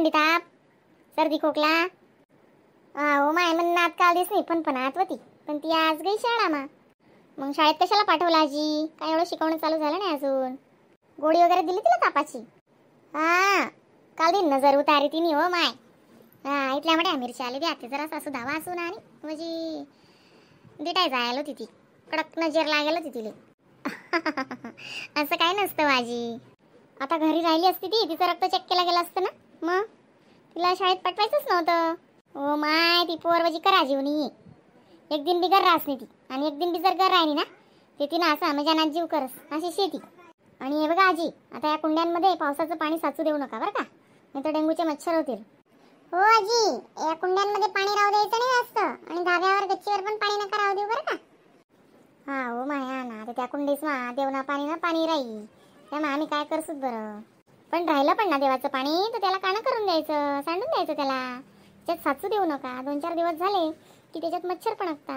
थंडी ताप सर्दी खोकला? हो my मन नात काल दिस नाही पण पण आत होती पण ती आज गई शाळा मा. मग शाळेत कशाला पाठवलं आजी? काय एवढं शिकवणं चालू झालं नाही अजून. गोळी वगैरे दिली तिला तापाची? हा काल दिन नजर उतारी तिने हो my. हा इथल्या मोठ्या मिरच्या आली द्या जरा सासू धावा असून आणि म्हणजे दिटाय जायला होती ती कडक नजर लागेल होती तिले. असं काय नसतं आजी. आता घरी राहिली असती ती तिचं रक्त चेक केला गेलं असतं ना, मग तिला शाळेत पाठवायचंच नव्हतं. हो my ती पोरवजी करा जीवनी एक दिन बी घर राहस नाही ती, आणि एक दिन बी जर घर राहिली ना ते तिनं असा म्हणजे जीव करस अशी शेती. आणि हे बघा आजी, आता या कुंड्यांमध्ये पावसाचं पाणी साचू देऊ नका बरं का, नाही तर डेंग्यूचे मच्छर होतील. हो आजी, या कुंड्यांमध्ये पाणी राहू द्यायचं नाही जास्त, आणि धाब्यावर गच्चीवर पण पाणी नका राहू देऊ बरं का. हा हो माया ना, आता त्या कुंडीस मा देवना पाणी ना पाणी राही, त्यामुळे आम्ही काय करसूत बरं. पण राहिलं पण ना देवाचं पाणी तर त्याला काणं करून द्यायचं, सांडून द्यायचं त्याला, त्याच्यात साचू देऊ नका. 2-4 दिवस झाले की त्याच्यात मच्छर पण असता,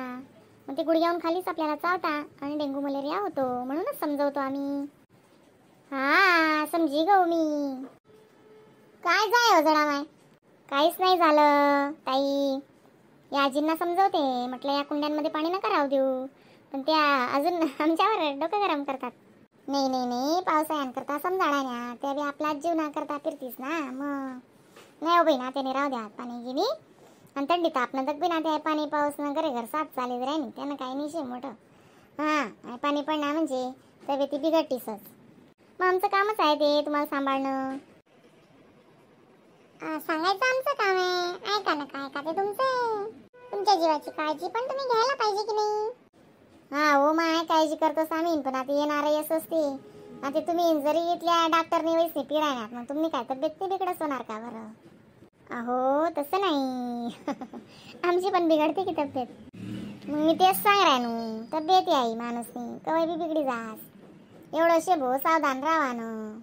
मग ते गुडघ्याहून खालीच आपल्याला चावता आणि डेंग्यू मलेरिया होतो, म्हणूनच समजवतो आम्ही. हा समजी गो मी. काय जाय हो जरा माय, काहीच नाही झालं ताई. या आजींना समजवते म्हटलं या कुंड्यांमध्ये पाणी नका राहू देऊ, पण त्या अजून आमच्यावर डोकं गरम करतात. नाही नाही नाही पावसाळ्यांकरता समजाडा ना, त्या बी आपलाच जीव ना करता फिरतीस ना. मग नाही हो बाई ना, त्याने राहू द्या पाणी गिनी आणि थंडी तापनं तक बी ना त्या पाणी पाऊस ना घरे घर साथ चालेल राही त्यांना काही नाही शे मोठं. हां पाणी पडणार म्हणजे तब्येती बिघडतीसच. मग आमचं कामच आहे ते तुम्हाला सांभाळणं. सांगायचं आमचं काम आहे, ऐका नका ऐका ते तुमचं, तुमच्या जीवाची काळजी पण तुम्ही घ्यायला पाहिजे की नाही. हा हो माय काळजी करतोस आम्ही, पण आता येणार असंच ते. आता तुम्ही जरी इथल्या डॉक्टरने वैस नाही पिरायनात मग तुम्ही काय तब्येत नाही बिघडच होणार का बरं? अहो तसं नाही आमची पण बिघडते की तब्येत. मग मी तेच सांग राहणू, तब्येत आई माणूसनी कवाय बी बिघडी जास, एवढं शे भो सावधान राहावानं.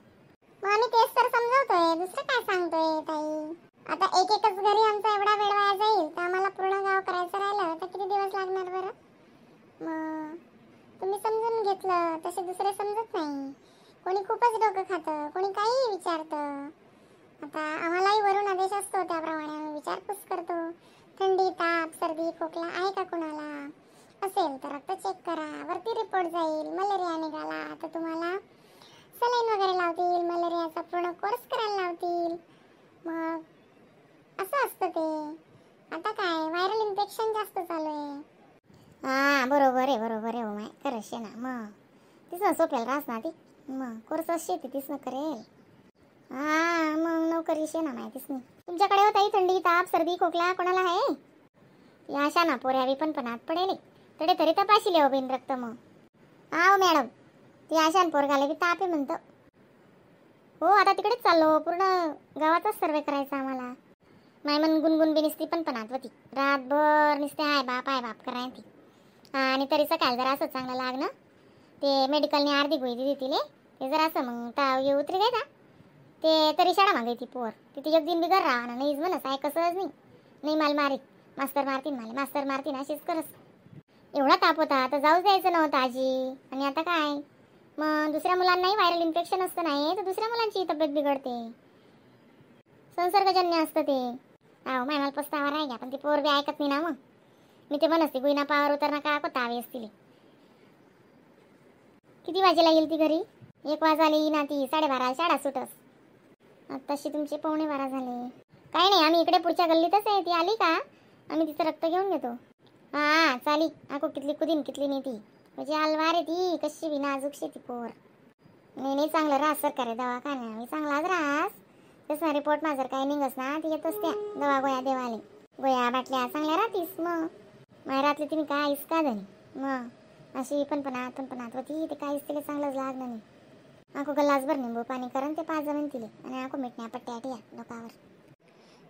मग आम्ही तेच तर समजवतोय, दुसरं काय सांगतोय ताई. आता एक एकच घरी आमचा एवढा वेळ वाया जाईल तर आम्हाला पूर्ण गाव करायचं राहिलं तर किती दिवस लागणार बरं. मग तुम्ही समजून घेतलं तसे दुसरे समजत नाही, कोणी खूपच डोकं खातं, कोणी काहीही विचारतं. आता आम्हालाही वरून आदेश असतो त्याप्रमाणे आम्ही विचारपूस करतो. थंडी ताप सर्दी खोकला आहे का कोणाला असेल तर रक्त चेक करा, वरती रिपोर्ट जाईल. मलेरिया निघाला तर तुम्हाला सलाईन वगैरे लावतील, मलेरियाचा पूर्ण कोर्स करायला लावतील. मग असं असतं ते. आता काय व्हायरल इन्फेक्शन जास्त चालू आहे. हां बरोबर आहे बरोबर आहे हो माय, खरंच शे ना. मग तीच ना सोपेल रास ना ती, मग कोर्स अशी ती तीच ना करेल. हां मग नोकरी शे ना माय तीच नाही. तुमच्याकडे हो ताई थंडी ताप सर्दी खोकला कोणाला आहे? या अशा ना पोऱ्यावी पण पणात पडेल तडे तरी तपाशिले हो बिन रक्त मग. हा हो मॅडम, ती आशान पोरगाला बी ताप आहे म्हणतं. हो आता तिकडेच चाललो, पूर्ण गावाचाच सर्वे करायचा आम्हाला. माय मन गुणगुण बी निसती पण पणात होती रातभर, निसते I बाप कराय ती. हा आणि तरी सकाळ जरा असं चांगलं लागणं ते मेडिकलने अर्धी गोळी दिली तिले, ते जरा असं मग ताव ये उतरी काय ते तरी शाळा मागे ती पोर तिथे एक दिन बी घर राहा नाहीच म्हणस आहे कसंच नाही. नाही मला मारी मास्तर मारतीन, मला मास्तर मारतीन अशीच करस. एवढा ताप होता आता जाऊच द्यायचं नव्हतं आजी. आणि आता काय मग दुसऱ्या मुलांनाही व्हायरल इन्फेक्शन असतं नाही तर दुसऱ्या मुलांची तब्येत बिघडते, संसर्गजन्य असतं ते. अहो माय मला पस्तावा राही घ्या, पण ती पोर बी ऐकत नाही ना. मग मी ते म्हणसते गुईना पावर उतरना का तावे असतील. किती वाजेला येईल ती घरी? 1 वाजायला येईना ती, 12:30 शाळा सुटस. आत्ताशी तुमचे 11:45 झाले. काही नाही आम्ही इकडे पुढच्या गल्लीतच आहे, ती आली का आम्ही तिचं रक्त घेऊन घेतो. हां चाली आको कितली कुदीन कितली नाही ती, म्हणजे अलवार आहे ती कशी बी नाजूक ती पोर. नाही नाही चांगलं रास सरकारी दवाखान्या मी चांगलाच रास, तसं रिपोर्ट माझं काही निघस ना ती येतच त्या दवा गोया देवाले, गोया बाटल्या चांगल्या राहतीस. मग माझ्या रातली तिने काहीच का झाली मग अशी पण पणात पण पणात होती ते काहीच तिला चांगलंच लागलं नाही. आको गल्लासभर निंबू पाणी करून ते 5 जमीन तिले आणि आको मिटण्या पट्ट्या ठेया डोकावर.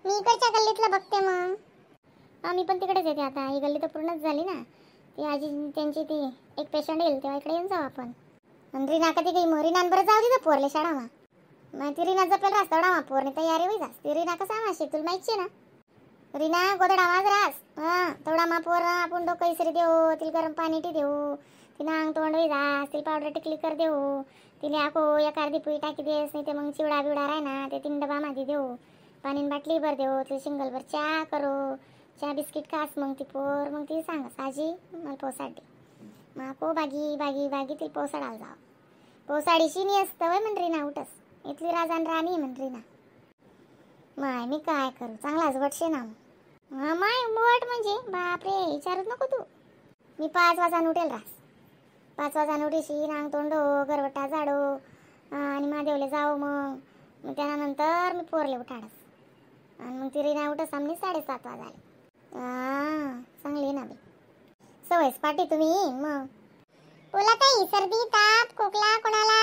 मी इकडच्या गल्लीतलं बघते मग. हा मी पण तिकडेच येते आता, ही गल्ली तर पूर्णच झाली ना. ती आजी त्यांची ती एक पेशंट येईल तेव्हा इकडे येऊन जाऊ आपण. आणि रीना कधी गई मग? रीनान बरं जाऊ दे पोरले शाळा मा, मग ती रीना जपेल रास तेवढा मा पोरने तयारी होई जास. ती रीना कसा माशी तुला माहिती आहे ना, रीना गोदडा माझ रास. हां तेवढा मा पोर आपण डोकं इसरी देऊ, तिला गरम पाणी टी देऊ, तिनं अंग तोंड होई जास, तिला पावडर टिकली कर देऊ, तिला आको एक अर्धी पुई टाकी देस, नाही ते मग चिवडा बिवडा राही ना ते 3 डबा माती देऊ, पाणी बाटली भर देऊ तिला शिंगलभर चहा करू चहा बिस्किट खास मग ती पोर मग ती सांगस आजी मला पोसाड दे माको बागी बागी बागी ती पोसाडाला जाव पोसाडीशी नाही असतं वय म्हण ना उठस इथली राजान राणी म्हण ना माय मी काय करू चांगलाच वटशे ना हा माय वट म्हणजे बापरे विचारूच नको तू. मी 5 वाजता उठेल रास 5 वाजता उठीशी नांग तोंडो गरवटा झाडो आणि महादेवले जाओ मग मग त्यानंतर मी पोरले उठाडस आणि मग ती रिना उठस आम्ही 7:30 वाजाले. हा चांगली ना बी सवयच पाठी तुम्ही मग. बोला ताई सर्दी ताप खोकला कोणाला?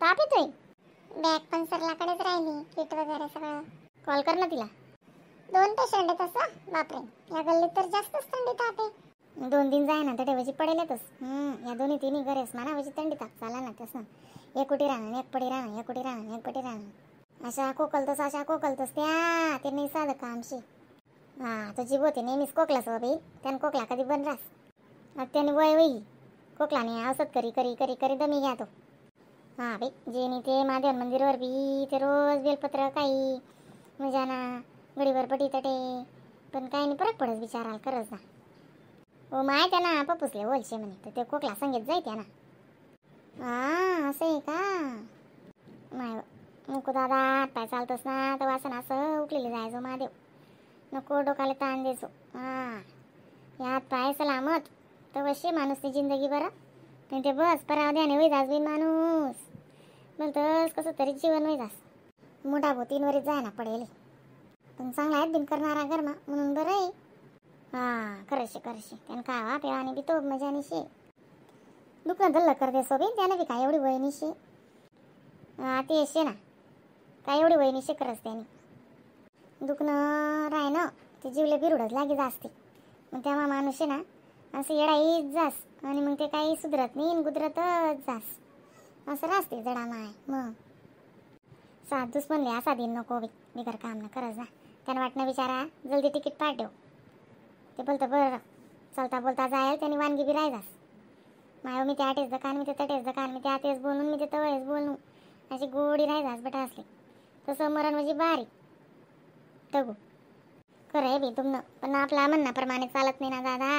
ताप येतोय? बॅग पण सरलाकडेच राहिली किट वगैरे सगळं. कॉल कर ना तिला. 2 पेशंट आहेत असं? बापरे या गल्लीत तर जास्तच थंडी ताप आहे. 2 दिन जाय ना तर ठेवायची पडेलच. या दोन्ही तिन्ही घरेस म्हणा म्हणजे थंडी ताप चाला ना तसं एक कुठे राहणार एक पडी राहणार एक कुठे राहणार एक पटी राहणार अशा कोकलतस अशा कोकलतस त्या ते नाही साधं कामशी. हा तुझी बोते नेहमीच कोकलास हो बाई त्यानं कोकला कधी बन रास त्याने वय वही कोकला नाही औषध करी करी करी करी दमी घ्या तो. हा बाई जे नाही ते महादेव मंदिरवर बी ते रोज बेलपत्र काही मजा ना गडीवर पटी तटे पण काही नाही फरक पडत बिचाराल खरंच ना. हो माय त्यांना पप्पूसले बोलशे म्हणे तर ते कोकला सांगित जाय त्यांना. हा असं आहे का? माय नको दादा पाय चालतोस ना तर वासन असं उकलेले जायचो महादेव नको डोकाला ताण द्यायचो. हा यात पाय सलामत तर वशे माणूसनी जिंदगी बरं नाही ते बस पराव द्याने होई जास बिन माणूस म्हणतस कसं तरी जीवन होई जास. मोठा भो 3 वरीच जाय ना पडेल पण चांगला आहेत बिन करणारा गरमा म्हणून बरं आहे. हा खरंशे खरंशे त्यानं खावा प्यावा आणि बी तो मजाने शे दुखणं धल्लं कर दे सोबीन त्यानं बी काय एवढी वय शे. हा ते शे ना काय एवढी वय शे खरंच त्याने दुखणं राय ना ते जीवले बिरुडच लागे जास्ती मग तेव्हा माणूस आहे ना असं येडाईच जास आणि मग ते काही सुधरत नाही गुदरतच जास असं राहते जडा माय. मग 7 दुश्मनले असा दिन नको बी बिगर काम ना खरंच ना त्यांना वाटणं बिचारा जल्दी तिकीट पाठव ते बोलतं बरं चालता बोलता जायल त्याने वानगी बी राहायचास माय मी ते आटेच दकान मी ते तटेच दकान मी ते आतेच बोलून मी ते तवळेच बोलून अशी गोडी राहायचास बटा असली तसं मरण म्हणजे बारीक तगू खरं आहे बी तुमनं पण आपला म्हणण्याप्रमाणे चालत नाही ना दादा.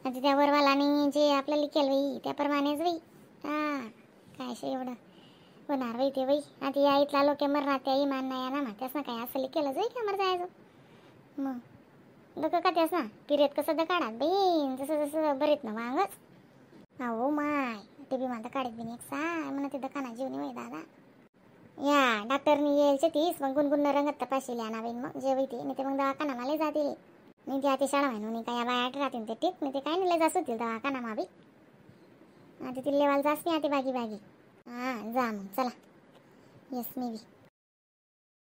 आणि त्या वरवालाने जे आपल्याला लिखेल बाई त्याप्रमाणेच बाई. हा काय असे एवढं होणार बाई ते बाई आता या इथला लोक मरणार त्या इमान नाही या ना मग त्यास ना काय असं लिखेलच बाई का मर जायचं मग दक का त्यास ना पिरेत कसं the काढात बाई जसं जसं बरेत ना वांगच. अहो my ते बी माझं काढत बिन एक सा म्हणा ते दकाना जीवनी होय दादा. या डॉक्टरनी येईल तीस मग गुणगुण रंगत तपाशील ना बाई मग जे ते नाही ते मग दवाखाना मला जातील नाही ते आता शाळा म्हणून काय या बाया राहतील ते ठीक नाही ते काय नाही जास होतील दवाखाना मा बी आता तिला लेवायला जास नाही आता बागी बागी. हां जा मग चला येस मी बी.